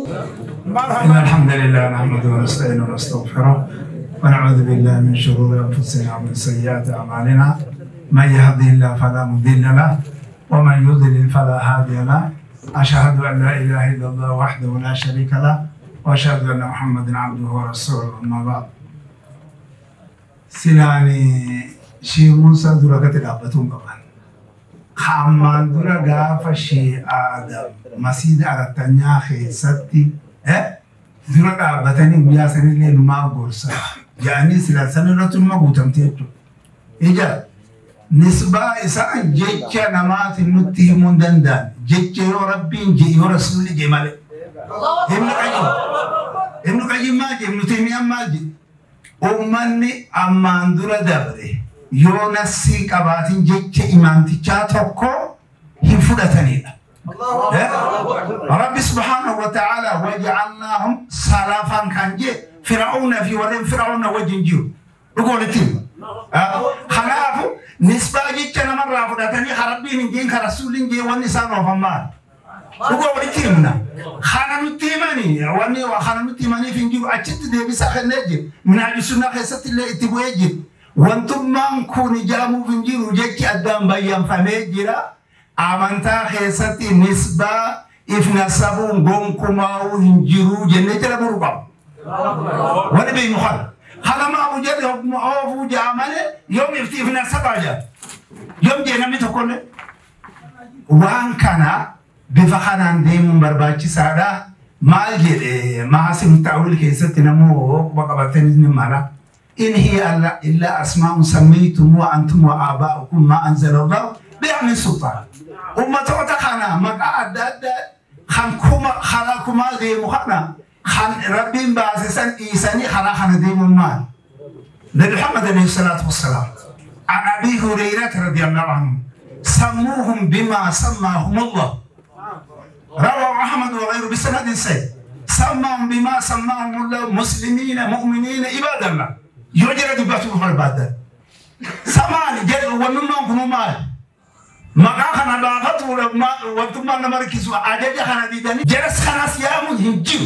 إن الحمد لله نحمده ونستعينه ونستغفره ونعوذ بالله من شرور أنفسنا ومن سيئات أعمالنا، من يهده الله فلا مضل له ومن يضلل فلا هادي له، أشهد أن لا إله إلا الله وحده لا شريك له وأشهد أن محمدا عبده ورسوله، أما بعد. سلاني شي موسى دركة الأبتون قبل خامان درا غافة شي آدم مسيد على التنيا خيستي درا غابتني بياسني لي نما غورسا يعني سلاسني رتن ما غوتم تيتو إجا نسبة إسان جيتشا نمات نتيه من دندان جيتشا يو ربين جي يو رسولي جي مالي ابن قيم ابن قيم ما جي ابن تيمية ما جي أمني أمان درا دبري yoo nasii qabaatin jecha imaamtichaa tokko hin fudhatanidha. Rabbi subhaanahu wa ta'ala waja'alnaahum salafan kan jee Fir'auna fi warreen Fir'auna wajjin jiru. Dhuga walitti hima. Kanaafu nisbaa jecha namarraa fudhatanii ka Rabbiin hin jeen ka Rasuulli hin jeen wanni isaan oofan maali? Dhuga walitti himna. Kana nutti himanii wanni kana nutti himaniif hin jiru achitti deebisaa kennee jira. Minhaaju sunnaa keessatti illee itti bu'ee jira. Wantummaan kun ijaamuuf hin jiru jechi addaan bayyanfamee jira. Amantaa keessatti nisbaa if nasabuun gonkumaa'uu hin jiru jennee jala muruu qaba. Wani beeknu kana. Kana maafu jedhe oofuu ja'a malee yoom ifti if nasabaa ja'a. Yoom jee namni tokkollee. Waan kana bifa kanaan deemuun barbaachisaadha. Maal jedhe maasin ta'uul keessatti namoo quba qabatanii ni mala. إن هي إلا أسماء سميتموها أنتم وآباؤكم ما أنزل الله بها من سلطان. أمتوتا خانا مقا أدى خان كوما خلا كوما ديمو خانا خان ربين باسسان إيساني خلا خانا ديمو مال. نبي محمد عليه الصلاة والسلام عن أبي هريرة رضي الله عنه سموهم بما سماهم الله. رواه أحمد وغيره بسند سيد. سماهم بما سماهم الله مسلمين مؤمنين عباد الله. يوجد دبته في البلد. سمعني جل ومن كنوا مال. ما كان باغت ولا ما وانتم ما نمركزوا عدد خنا ديدني جلس خنا سيام هنجيو.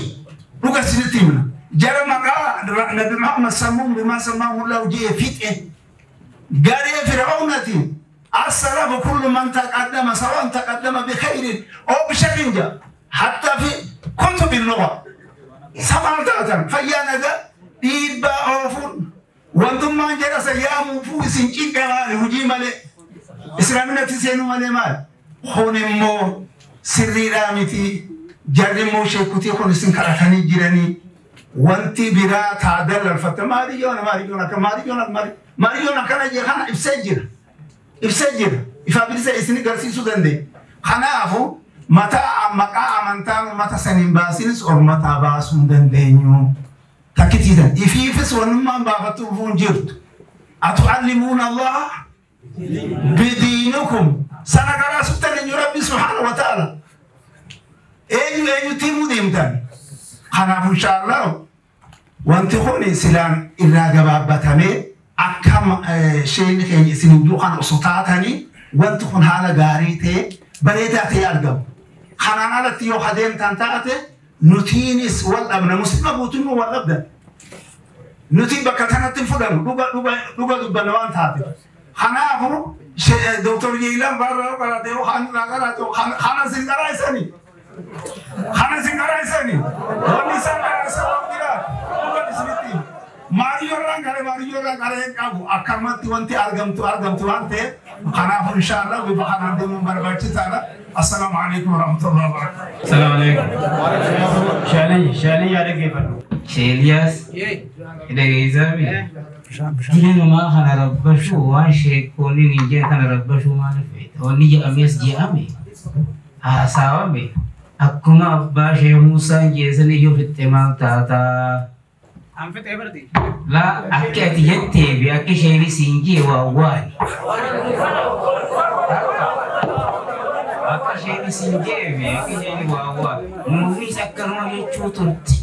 لوكا سنتيمنا. جل ما قال نبي محمد سموم بما سماه الله جي فيت. قال فرعونتي السلام كل من تقدم سواء تقدم بخير أو بشر جاء حتى في كتب اللغة. سمعت فيانا ذا إيبا أوفون. وانتم ما جلس يامو فوسين كيكا هجي مالي إسلامنا تسينو مالي مال خون مو سري رامتي جري مو شيكوتي خون سين كراتني جيراني وانتي برا تعدل الفتى ماريونا ماريونا ماريونا ماريونا كان جي خانا افسجر افسجر افابرسا اسني غرسي سودان خنافو متى مقا امنتا متى سنين باسينس اور متى باسون دندنيو تكتيدا إفيفس ونما بافتو فونجرت أتعلمون الله بدينكم سنقرأ سبتن ربي سبحانه وتعالى أيو أيو تيمو ديمتان خناف إن شاء الله وانت خوني سلام إلا جبابتامي أكم شيء كي سنجو خان أسطاتني وانت خون حالة غاريتي بريداتي أرقم خنانا لتيو خدين تنتاتي نتينس والأبناء مسلمة بوتنو والأبناء نتي بكتنا تنفدن لغة لغة لغة دبنوان تاتي خنافو دكتور جيلان برا قرأته خان قرأته خان سنغرايسني خان سنغرايسني وني سنغرايسني لغة نسمتي ماريو ران قرأ ماريو ران قرأ أبو أكرمت وانتي أرجمت أرجمت وانتي خنافو إن شاء الله وبخنا دم بربرتي ترى السلام عليكم ورحمة الله وبركاته. السلام عليكم. شالي شالي يا رجال. شيلياس. إذا جيزامي. دينا ما خنا ربشو وان شيء كوني نيجي خنا ربشو ما نفيد. ونيجي أميس جي أمي. هاساومي. أكما أبا شيء موسى جيزني يو في التمام تاتا. أم في تبردي. لا أكيد ينتهي بأكيد شيء سينجي وأواني. Akka isheen isin jeeme akka isheen waawaa nuufis akkanuma jechuu turte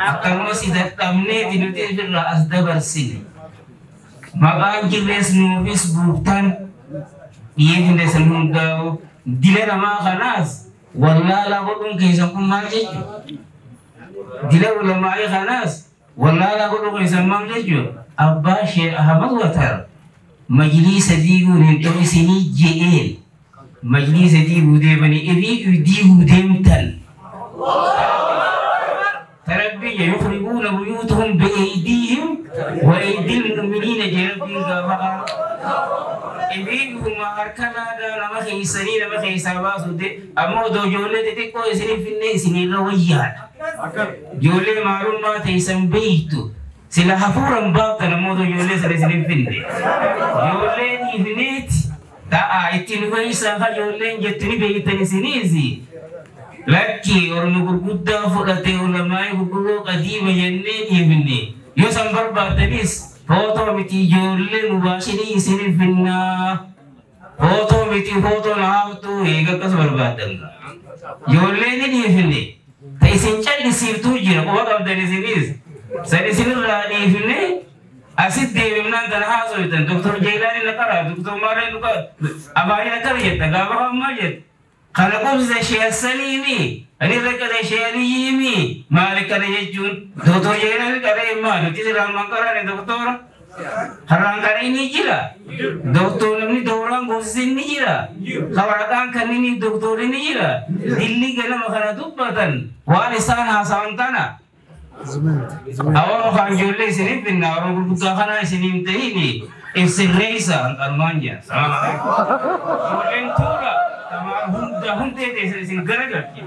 akkanuma si dadhabneeti nuti ofirraa as dabarsine maqaan jirrees nuufis buuftan dhiyeefne san hundaa'u dila namaa kanaas Wallaalaa godhuun keessan kun maal jechuudha? Dila ulamaa'ii kanaas wallaalaa godhuun keessan maal jechuudha? Abbaa Sheekh Ahmad Watar majliisa diiguun hin ta'u isinii je'een majliisa diiguu deemanii ifii diiguu deemtan. تربية يخربون بيوتهم بأيديهم وأيدي المؤمنين جربين غافا إبيهم أركنا لما خيسني لما خيسا باسو دي أما دو جولة تتكو إسني فيني إسني رويان جولة معلوم ما تيسن بيتو سلا حفورا بابتا لما دو جولة سلسني فيني جولة نيفنيت تا إتين خيسا خجولة جتني بيتني سنيزي Lakki orma gurguddaa fudhatee ulamaa'ii gurguddoo qadiima jennee dhiifne yoo san barbaadanis footoo miti ijoollee mubaashinii isinif finnaa footoo miti footoo na haaftuu eega akkas barbaadan ijoollee ni dhiifne ta isin callisiiftuu jira quba qabdan isinis san isinirraa dhiifne asit deebifnaan tana haasoytan Doktor Jeelaanii na qaraa Doktor Maarree nu qara afaanii na qara jetta gaafa hammaa jetta خلقوا شيء السليمي أنا ركض شيء اليمي مالك أنا يجون دكتور جيران كره ما نتيجة رام كره دكتور حرام كره نيجيرا دكتور نمني دوران غوزين نيجيرا خبركان كنيني دكتور نيجيرا دلّي كلا مخنا دوبتن وانسان حسان تنا أول خان جولي سنين بينا أول بكا خنا سنين تهيني إفسريسا ألمانيا سلام عليكم جولين تورا hunda hundee teessan isin garagalche.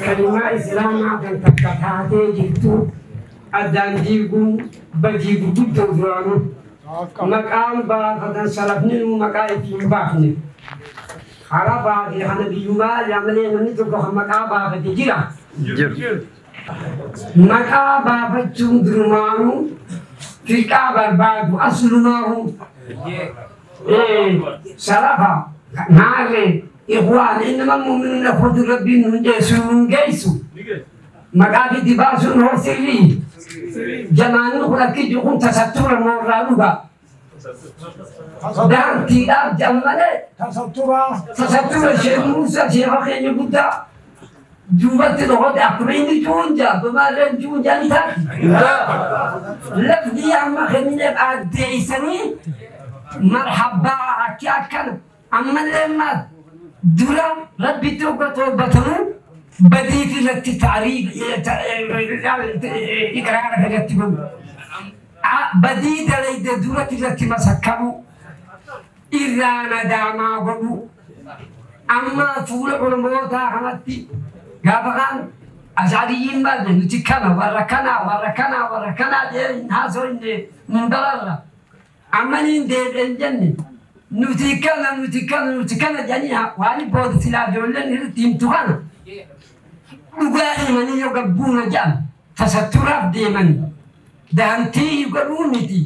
Kalimaa Islaamaa kan takka taatee jirtu addaan diiguun badii gurguddoo duraanuu maqaan baafatan salafni nuu maqaa ittiin baafne. Karaa baafee kana biyyumaa malee namni tokko kan maqaa baafate jira. Maqaa baafachuun durumaanuu firqaa barbaadu aslumahu salafa maarree ikhwaan innama mu'minuuna ikhwatu rabbiin nun jeessu nun geessu maqaa fidi baasuun hoo sirrii jamaanni kun akki jiru kun tasattura moorraa dhuga daantiidhaaf jedhan malee tasattura Sheekh Muusaa sheekha keenya guddaa duubatti dhokote akkuma inni juunja bamaarreen juunja ni taati. Lafdi amma kennineef addeessanii marhabbaa akki akkana ammallee maal dura rabbitti hogga toobbatanuu badiif irratti taariif iqraara irratti godhu. Badii dalayde duratti irratti masakkamu irraa nadaamaa godhu. Amma fuula ormootaa kanatti gaafa kaan ashariyiin maal nuti kana warra kana warra kana warra kana jedhee haasoo hin bararra. Amma niin deebi'een jenne nuti kana nuti kana nuti kana jedhanii waan booda silaa ijoolleen irratti himtu kana dhugaa himanii yoo gabbuuna jedhan tasatturaaf deeman daantii godhuu miti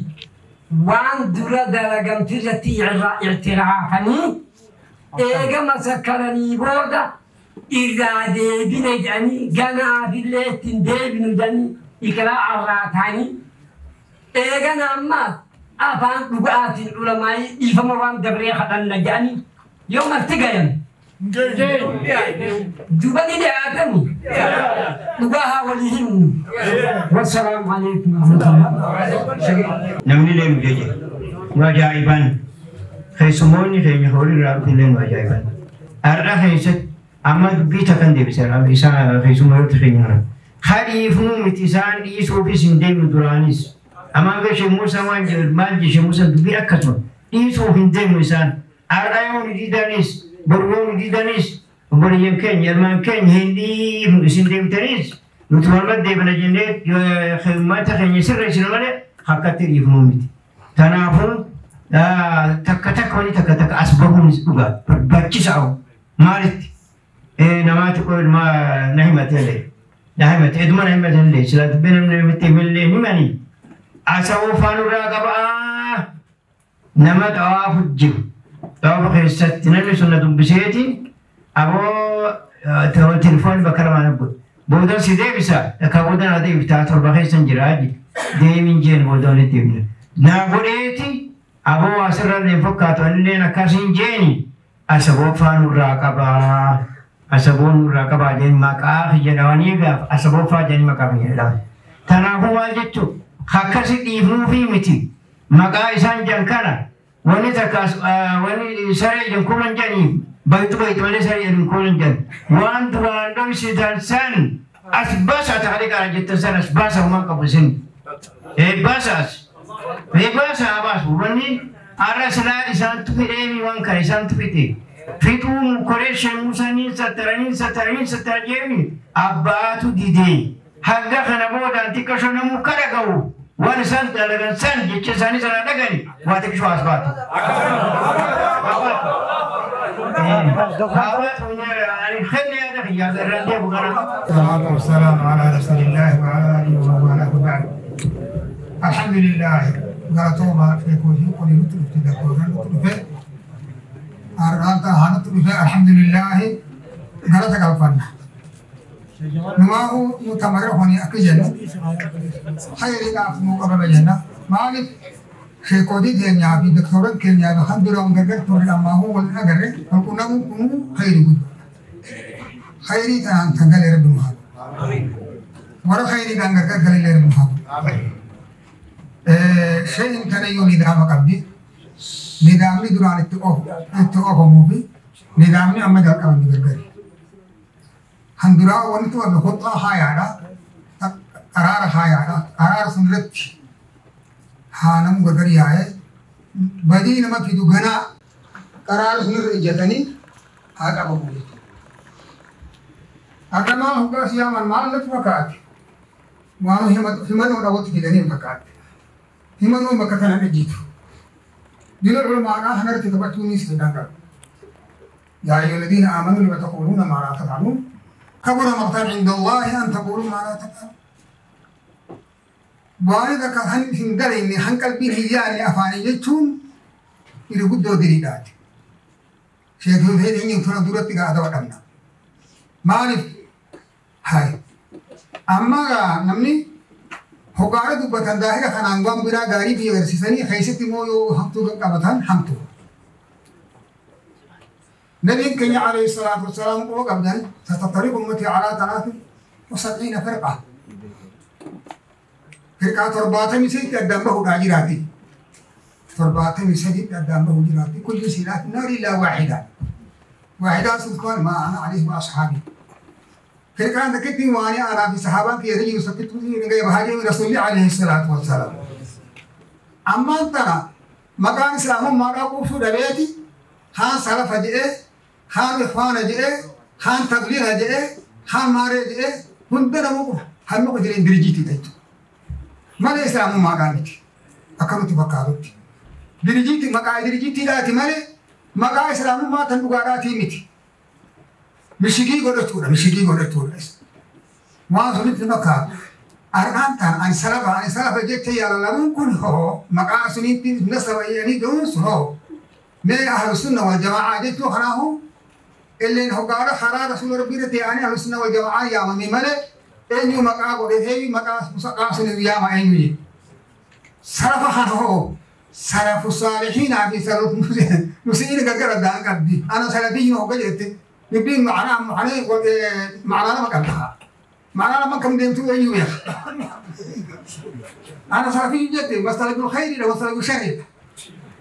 waan dura dalagamti irratti i'tiraafanii eega masakkaranii booda irraa deebine jedhanii ganaafillee ittiin deebinu jedhanii iqraa irraa ta'anii eegana ammaa afaan dhugaatiin ulamaayii dhiifama waan dabree kadhanna jedhanii yoo marti gayan duba ni dhiyaatani dhugaa haa walii himnu wassalaamu alaikum warahmatullahi. Namni illee nu jeje nu ajaa'iban keessumoonni keenya horii irraa dhufillee nu ajaa'iban har'a keessatti amma dubbii takkan deebiseera isaan keessumoota keenya kana hariifuu miti isaan dhiisuufis hin deemnu duraanis amma hanga Sheekh Muusaa waan jedhu maal jedhe Sheekh Muusaan dubbii akkasuma dhiisuuf hin deemnu isaan har'a yoo nu didanis boru yoo nu didanis obboleeyyan keenya ilmaan keenya hin dhiifnu isin deemtanis nuti waluma deebina jennee uummata keenya sirreessinu malee akkatti dhiifnuu miti. Kanaafuu takka takka wani takka takka as bahuunis dhugaa barbaachisaa maalitti namaatti na himate illee na himate eduma na himate illee sila dubbii namni namatti himillee himanii asawuu faanurraa qabaa nama xawaafu jiru xawaafa keessatti namni sun na dubbiseeti aboo telefoon bakka lamaan abbo boodan si deebisa akka boodan na deebiftaa torba keessan jira deemin jeen booda walitti deebina naa godheeti Aboo asirra fakkaatu illee akkasiin jeeni asaboo faanurraa qabaa. Asaboo nurraa qabaa jeen maqaa jedhamanii gaaf asaboo faa jeen maqaa jedhaman. Kanaafuu maal jechuun akkasi dhiifnuufii miti maqaa isaan jan kana wanni takka wanni saree jan kuulan janii baytu baytu malee saree jan kuulan jan waan duraan dhoysitan san as baasa taariqaa jettan san as baasa humaan qabu isin. Baasa as. Baasa abaasu wanni arra silaa isaantu fidheemi waan kana isaantu fide. Fixuun koree musanii sattaranii sattaranii sattaranii abbaatu didee. Hanga kana boodaan xiqqasho namuu kada ga'u waan isaan dalagan san jecha isaanii sana dhagani waa xiqqasho as baatu. الصلاة والسلام على رسول الله وعلى آله ومن والاه وبعد. الحمد لله غلطوما في كوزي قولي نطلب تدكورا نطلب أرانتا هنطلب الحمد لله غلطك الفن. نماه متمرحني أكجن خير الأف مقابل جنة مالك شيكودي دنيا في دكتور كينيا الحمد لله غرغر توري ما هو ولا غرغر كنا خير بود خيري تان تنقل رب المحب ورا خيري كان غرغر قال رب المحب شيء كان يوم نظام قبدي نظامي دوران اتقاف موفي نظامي أما جال قبل غرغر هندرا ونتو بخطة هايارا قرار هايارا قرار سندرت هانم غرغري آئے بدی نما فيدو غنا قرار سندر جتني هاك أبو بولي أرما هو سيام المال لتفكات وانو همنو روت في دنيا فكات همنو مكتنا نجيتو دين العلماء هنرت تبتوني سيدنا يا أيها الذين آمنوا لما تقولون ما لا تفعلون كبر مقتا عند الله أن تقولوا ما لا تفعلون. وأنا ذاك هن هندرين هن قلبي هياني أفاني يجون يرقدوا دريدات. شيخ هذين يمكن دورة تقعد وقتنا. ما أعرف هاي. أما نمني هقارة دبتان داهرة خان أنغام برا غاري في غرسيسني خيسة مويو همتو قبتان همتو. نبي كنيا عليه الصلاة والسلام هو قبل ستطرق أمتي على 73 فرقة. فرقة ترباطة مسجد قدام به راجراتي. ترباطة مسجد قدام به جراتي كل سلاح النار إلا واحدة. واحدة سلطان ما أنا عليه وأصحابي. فرقة ذكرتني وأنا أنا في صحابة في رجل سكت من غير هاجم رسول الله عليه الصلاة والسلام. أما ترى مكان إسلام ما رأوا في ربيتي خان سلف جئ خان إخوان جئ خان تبليغ جئ خان ماري جئ هندنا مو هم قدرين درجتي تيجي ما الإسلام ما قالت أكملت بقالت درجتي ما قال درجتي لا تملي ما قال إسلام ما تنبغاراتي متي مشيكي قدرتورا مشيكي قدرتورا ما سمعت مكان أركان تان أن سلف أن سلف جئت يا الله ممكن هو مكان سنين نسب يعني دون هو ما أهل السنة والجماعة جئتوا خناهم اللي إنه قال خرا رسول ربي رتياني أهل السنة والجماعة يا مامي ملك إنه مكان قريه مكان مسقاس يا ما إنه سلف خناه سلف الصالحين في سلف مسيين قرر دان قدي أنا سلفي هو قلت نبي معنا معنا معنا ما كان معنا ما كم ديمتو إنه يا أنا سلفي جت وسلف الخير وسلف الشر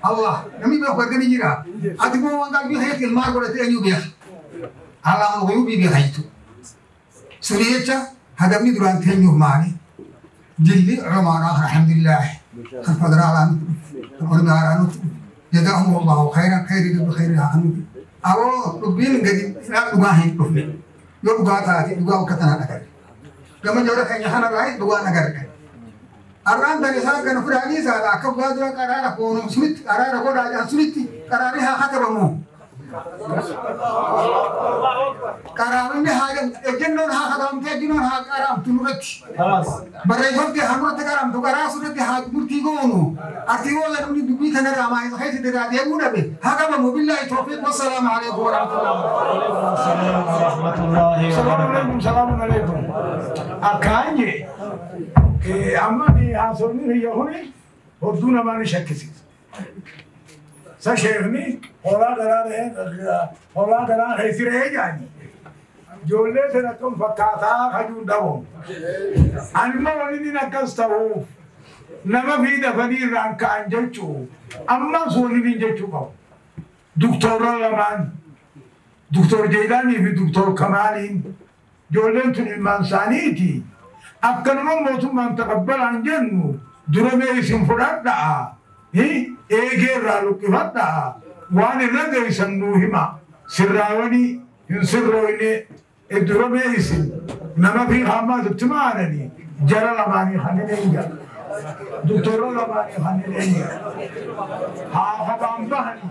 الله نمي بيخبر كني جرا أتبو وانقال بيخيط المار قلت إنه بيخ الله الغيوب بيخيطو سريتش هذا من دران تيميو ماني جلي عمر الحمد لله الفضل على الأرمى جزاهم الله خيرا خير بخير عنه أو ربين قد لا دعاهن رفني يوم دعاء تاتي دعاء وكتنا نكر لما جورا كان يحنا راي دعاء نكر أران تنسى كان فراني سالا كم بعدها قرار كونم سميت قرار كون راجع سميت قرارها خطبمو قرارني حاجة الجنون ها خدام تجنون ها قرام تنورت خلاص بريهم تي هنورت قرام تو قرار سورت ها مرتي قونو أرتي ولا نمني دبي تنرى ما يخيس ترى ديمونا به هذا ما بالله التوفيق والسلام عليكم ورحمة الله السلام ورحمة الله وبركاته. السلام عليكم. أكاني أماني عصرني هي هوني هدونا ما نشكسي. Sa sheekni hoolaa garaa hoolaa garaa heesiree jaani. Ijoollee sana akkam fakkaataa kajuun dhabamu. Anima waliin akkas ta'uuf nama fi dafanii irraan ka'an jechuu ammas waliin jechuu qabu. Doktorra lamaan Doktor Jeelaanii fi Doktor Kamaaliin ijoolleen tun ilmaan isaaniiti. Akkanuma mootummaan taqabbalaan jennu dura mee isin fudhadhaa. Eegee irraa luqqifadhaa. Waan irra geessan nuu hima. Sirraawanii hin sirrooyne dura mee isin nama fi hammaatutti maananii jara lamaanii kanneen hin jira. Doktorra lamaanii kanneen hin jira. Haa habaan bahanii.